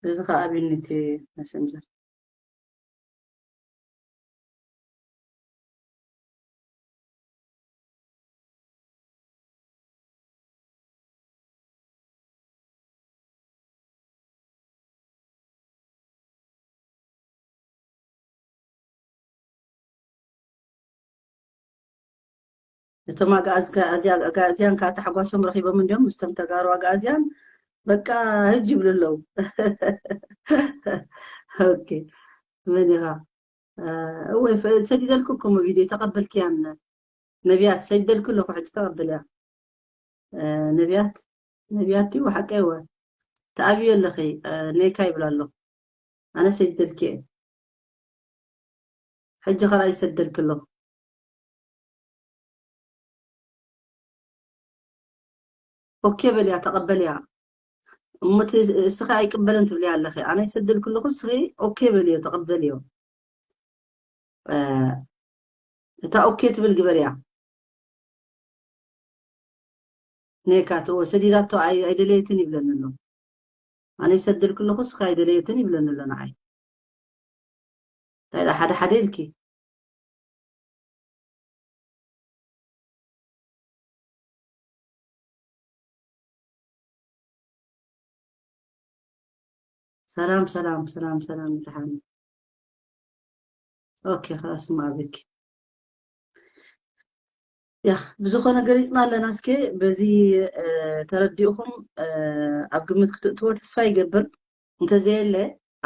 እዚ ከዓ ኣቢኒ እቲ መሰንጀር እቶም ኣግኣዝያን ከዓ ታሕጓሶም ረኪቦም እንዲዮም ምስቶም ተጋሩ ኣግኣዝያን በቃ ህጅ ይብሉ ኣለዉ ኦኬ መን ኢኻ እወ ሰዲደልኩ እኮ ቪድዮ ተቀበልክያን ነቢያት ሰዲደልኩ ኣለኩ ሕጂ ተቀበልያ ነቢያት ነቢያት እዩ ሓቀ እወ ተኣብዮ ኣለኺ ነካ ይብላ ኣለኹ ኣነ ሰዲደልኪ እየ ሕጂ ካልኣይ ይሰደልኪ ኣለኹ ኦኬ በልያ ተቐበልያ እሞ እስኺ ኣይቅበልን ትብልያ ኣለኺ ኣነ ይሰደልኪ ኣለኹ እስኺ ኦኬ በልዮ ተቐበልዮ እታ ኦኬ ትብል ግበርያ ኔካቶ ሰዲዳቶ ኣይደለየትን ይብለኒ ኣሎ ኣነ ይሰድል ክለኹ እስኻ ኣይደለየትን ይብለኒ ኣሎ ንዓይ እንታይ ሓደ ሓደ ኢልኪ ሰላም ሰላም ሰላም ሰላም ድሓን ኦኬ خلاص ما بك ያ ብዝኾነ ገሊፅና ኣለና እስከ በዚ ተረዲእኹም ኣብ ግምት ክትእትዎ ተስፋ ይገብር እንተዘየለ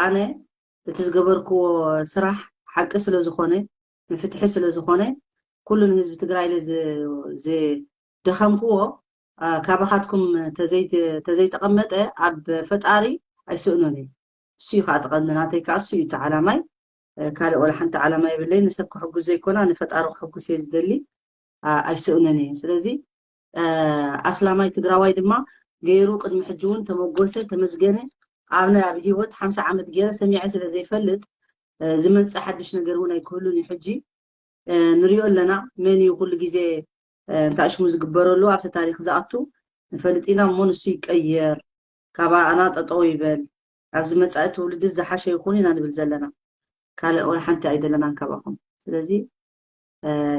ኣነ እቲ ዝገበርክዎ ስራሕ ሓቂ ስለ ዝኾነ ንፍትሒ ስለ ዝኾነ ኩሉ ንህዝቢ ትግራይ ኢለ ዝደኸምክዎ ካባኻትኩም ተዘይተቐመጠ ኣብ ፈጣሪ ኣይስእኖን እዩ እሱ እዩ ከዓ ተቐንዲ ናተይ ከዓ እሱ እዩ እቲ ዓላማይ ካልእ ወላ ሓንቲ ዓላማ የብለይ ንሰብ ክሕጉስ ዘይኮና ንፈጣሪ ክሕጉስ እየ ዝደሊ ኣይስእኖን እየ። ስለዚ ኣስላማይ ትግራዋይ ድማ ገይሩ ቅድሚ ሕጂ እውን ተመጎሰ፣ ተመስገነ። ኣነ ኣብ ሂወት ሓምሳ ዓመት ገይረ ሰሚዐ ስለ ዘይፈልጥ ዝመፅእ ሓድሽ ነገር እውን ኣይክህሉን እዩ። ሕጂ ንሪኦ ኣለና። መን እዩ ኩሉ ግዜ እንታይ ሽሙ ዝግበረሉ ኣብቲ ታሪክ ዝኣቱ ንፈልጥ ኢና እሞ ንሱ ይቀየር፣ ካባና ጠጠው ይበል፣ ኣብዚ መፃኢ ትውልዲ ዝሓሸ ይኹን ኢና ንብል ዘለና። ካልእ ወላ ሓንቲ ኣይደለናን ካባኹም። ስለዚ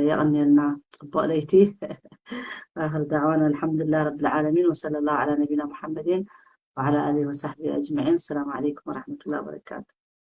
የቐንየልና። ፅቡቕ ለይቲ። ኣኽር ዳዕዋና ኣልሓምዱሊላህ ረብል ዓለሚን ወሰለ ላሁ ዓላ ነቢና ሙሓመድን ወዓላ ኣሊሂ ወሳሕቢሂ ኣጅመዒን። ሰላም ዓለይኩም ወረሕመቱላሂ ወበረካቱ።